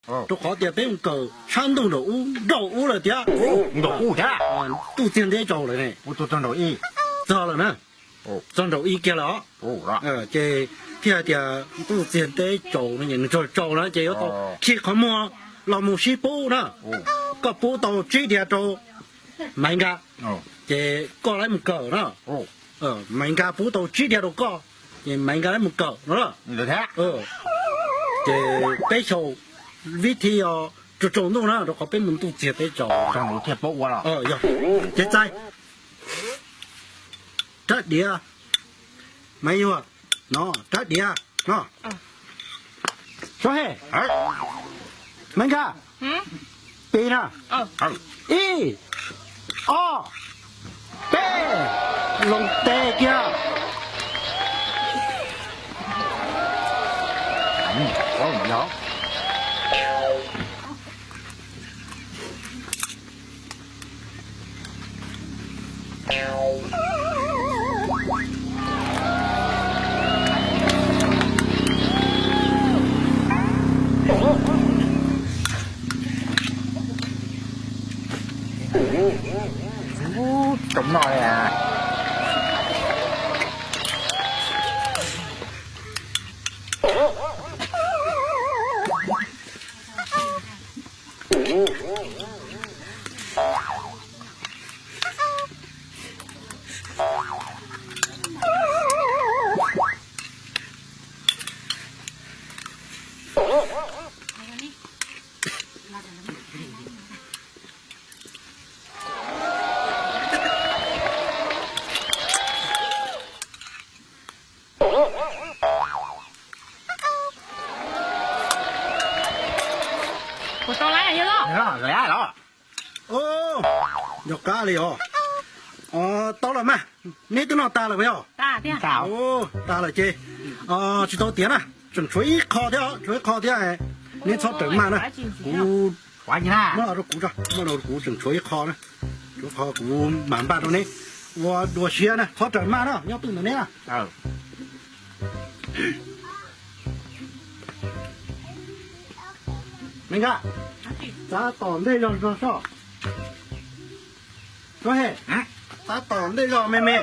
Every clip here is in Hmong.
Rau qhov tias peb mus kawm sab ntuj nraum ub nraum ub lawm tiag. Nraum ub thiab. Ntuj txiag ntev tsaus lawm ne. Txog lawm na. Txog nraum ib kiag lawm os. Ces thiaj hais tias ntuj txiag ntev tsaus no, nws tsaus tsaus na ces yuav tau khi qhov muag los mus sib pub na. Koj pub tau tsib diav rau Maiv Nkaj, ces koj lawv mus kawm na. Maiv Nkaj pub tau tsib diav rau koj, ces Maiv Nkaj lawv mus kawm no. Ces peb xyaum vib thi os, tsaus tsaus ntuj na, rau qhov peb mus ntuj txiag teb tsaus. Ces txais rab diav, Maiv Yuag, no rab diav no. Sab he, Maiv Nkaj, pib na. Ib, ob, peb, loo tes kiag. Cov no li. Puas tau lawm yog los? Yog qab li os. Tau lawm mas. Neb twb noj tas lawm puas yog? Tas lawm ces tsis tau tiav na, tseem tshuav ib qho thiab, tshuav ib qho thiab. Neb txhob rawm maj na, kuv, muab los rau kuv, muab los rau kuv, tseem tshuav ib qho na. Tshuav qho kuv mam npaj rau neb ua dua siab na, txhob rawm maj na, nyob twj ntawm neb na. Me nkaj, tab tom ntej zog zog soj. Suab he, tab tom ntej zog me me.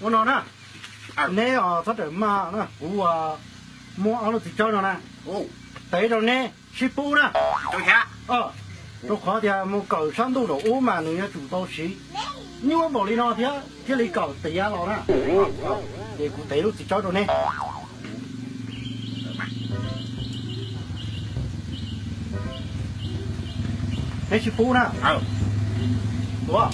Ua no na, neb os txhob rawm maj na, kuv muab ob lub txiv tsawb no na, tev rau neb sib pub na. Rau qhov tias mus kawm sab ntuj nraum ub mas nws yuav tsum tau siv nyuaj npaum li no thiab thiaj li kawm tiav los na. Ces kuv tev lub txiv tsawb rau neb. Neb sib pub na. Tuav.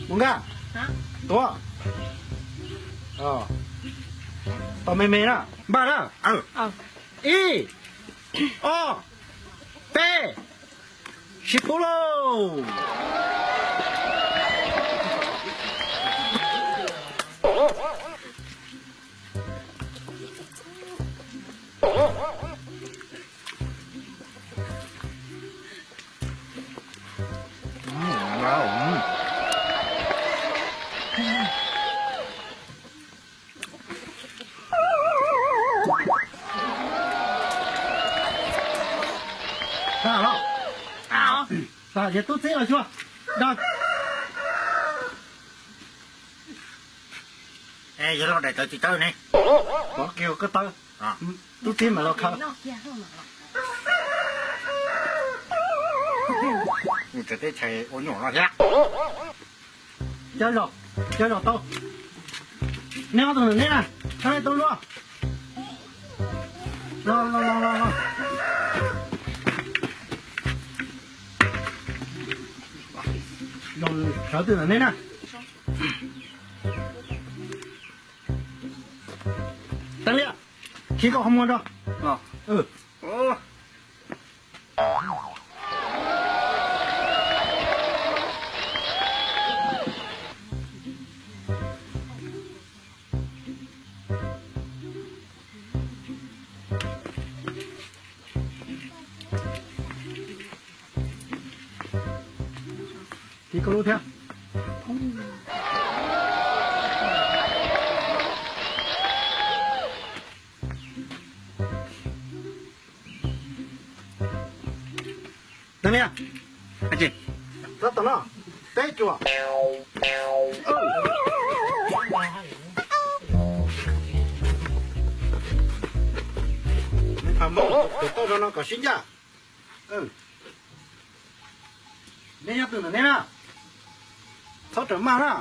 Mus nkaj. Tuav. Tau me me na. Npaj na. Ib, ob, peb, sib pub lauj. Tag los? Tag ces tub txib los xyuas. Dag. Yog los daim tawv txiv tawb ne. Pov kiag koj tawb. Tub txib mam los khaws. Teb chaws ua nyuam no thiab. Cov zos, cov zos tau. Neb ob tug ntawm neb na, txhob le tau luaj. Los los los los los. Los sawv twg ntawm neb na. Teeb Liaj, khi koj qhov muag tso. Khi koj lub thiab. Teeb Liab, tab tom no, peb cuam. Tus tauj zoo no kom sib ncaj. Nej nyob twg ntawm nej na, txhob rawm maj na.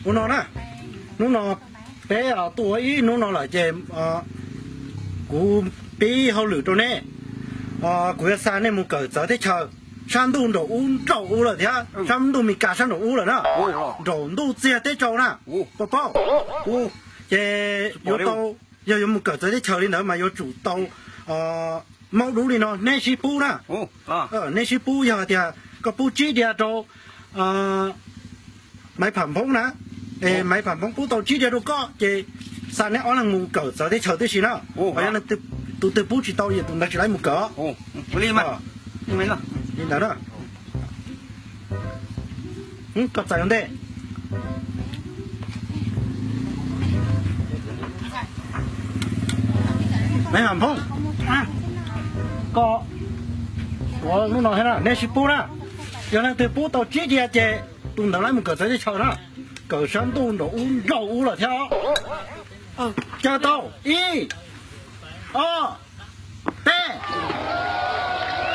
Ua no na, hnub no peb tuaj ua ib hnub no lawm ces kuv pib hauj lwm rau nej. Kuv yuav xa nej mus kawm txawv teb chaws sab ntuj nraum ub, nraum ub lawm thiab, sab ntuj Mes Kas sab nraum ub lawm na, nraum ntuj txiag teb tsaus na, paub paub. Ces yuav tau, yog yuav mus kawm txawv teb chaws li ntawd mas yuav tsum tau maub dub li no, neb sib pub na. Neb sib pub, yog tias koj pub tsib diav rau Maiv Pham Phoob na, es Maiv Pham Phoob pub tau tsib diav rau koj ces xa neb ob leeg mus kawm txawv teb chaws tib si na. Ho yog leej twg, tus twg pub tsis tau ces tus ntawd tsis laib mus kawm. Li ntawd na. Koj txais ua ntej. Maiv Pham Phoob, koj tuav lub no thiab na, neb sib pub na. Yog leej twg pub tau tsib diav ces tus ntawd laib mus kawm txawv teb chaws na. Kawm sab ntuj nraum ub, nraum ub lawm thiab. Caw tau, ib, ob, peb.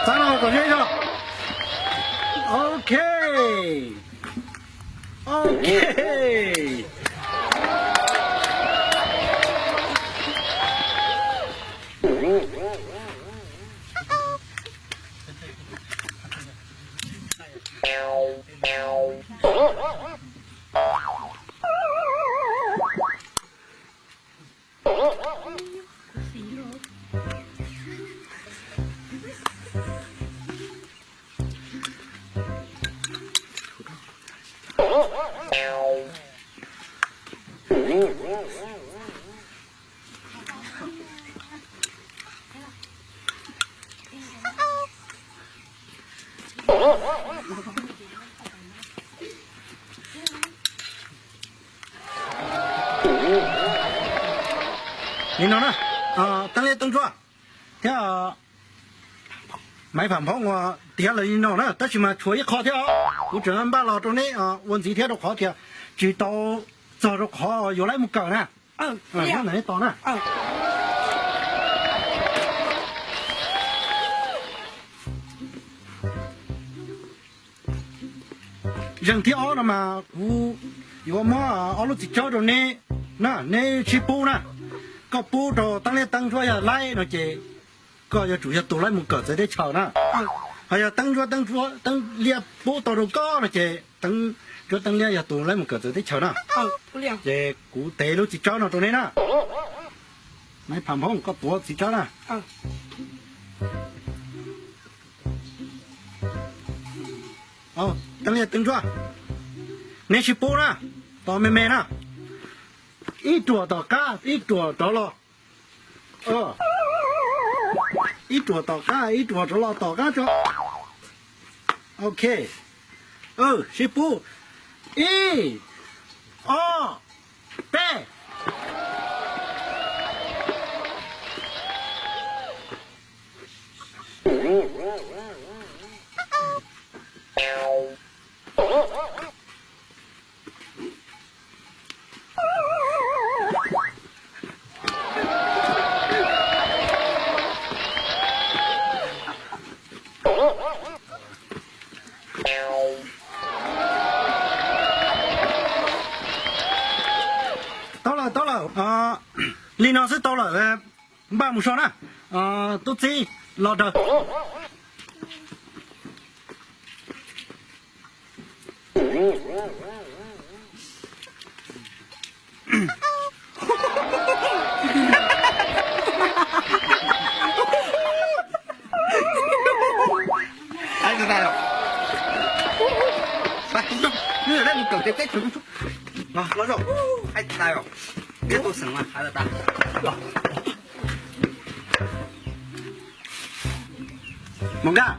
Txav los kom zoo zog. Ok. Ok. Li no na, Teeb Liab, Teeb Ntsuab thiab Maiv Pham Phoob ua tiav lawm li no na, tab sis mas tshuav ib qho thiab os. Kuv tseem npaj los rau neb ua ntxiv thiab, rau qhov tias tsis tau txog rau qhov yuav laib mus kawm na. Ntawm neb tos na. Zeeg thib ob no mas kuv yuav muab ob lub txiv tsawb rau neb na, neb sib pub na. Koj pub rau Teeb Liab, Teeb Ntsuab yog laib no ces koj yuav tsum yog tus laib mus kawm txawv teb chaws na. Ho yog Teeb Ntsuab, Teeb Ntsuab, Teeb Liab pub tau rau koj no ces Teeb Ntsuab, Teeb Liab yog tus laib mus kawm txawv teb chaws na. Ces kuv tev lub txiv tsawb no rau neb na. Maiv Pham Phoob, koj tuav txiv tsawb na. Teeb Liab, Teeb Ntsuab, neb sib pub na, tos me me na. Ib ruam tom qab, ib ruam rov los. Ib ruam tom qab, ib ruam rov los tom qab tso. Ok. Sib pub. Ib, ob, peb. Tau lawm, tau lawm. Li no xwb tau lawm. Npaj mus so na. Tub txib los daws. Los, los zaum, hais tas os. Peb tau xeem mas hais tas. Mus Nkaj,